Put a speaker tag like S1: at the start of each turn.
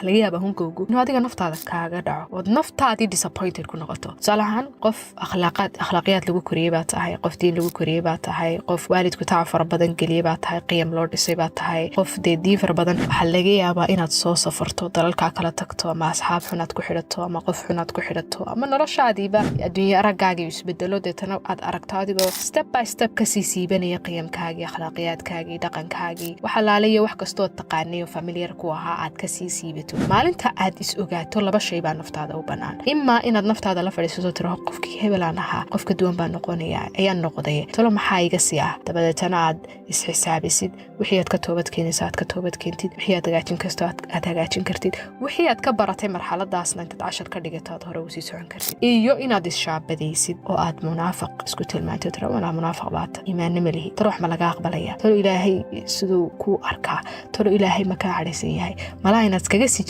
S1: Waxaa laga yaabaa hungowgu inuu adiga naftaada kaaga dhaco ood naftaadii disappointed ku noqoto. Tusaale ahaan, qof akhlaaqaad, akhlaaqiyaad lagu koriyey baa tahay, qof diin lagu koriyey baa tahay, qof waalidku tacab fara badan geliyey baa tahay, qiyam loo dhisay baa tahay, qof dee diin fara badan. Waxaa laga yaabaa inaad soo safarto, dalalkaa kala tagto, ama asxaab xunaad ku xidhato, ama qof xunaad ku xidhato, ama noloshaadiiba adduunye araggaagii isbedelo. Deetana aad aragto adigoo step by step kasii siibanaya qiyamkaagii, akhlaaqiyaadkaagii, dhaqankaagii, wax alaalayo wax kastoo taqaanay oo familiar ku ahaa aad kasii siibato. Maalinta aad is ogaato, laba shay baa naftaada u bannaan: imaa inaad naftaada la fadhiisato, tiraho, "Qofkii hebelaan ahaa qof ka duwan baan noqonaya, ayaan noqday, talo maxaa iga sii ah?" Dabadeetana aad isxisaabisid, wixii aad ka toobad keenayso aad ka toobad keentid, wixii aad hagaajin karto aad hagaajin kartid, wixii aad ka baratay marxaladaasna intaad cashar ka dhigato aad hore usii socon kartid. Iyo inaad isshaabadaysid oo aad munaafiq isku tilmaantid, tira, "Walaa munaafiq baata, iimaanna ma lihi. Talo wax ma laga aqbalaya? Talo Ilaahay siduu kuu arkaa? Talo Ilaahay ma kaa cadhaysan yahay?" Malaa inaad iskaga sii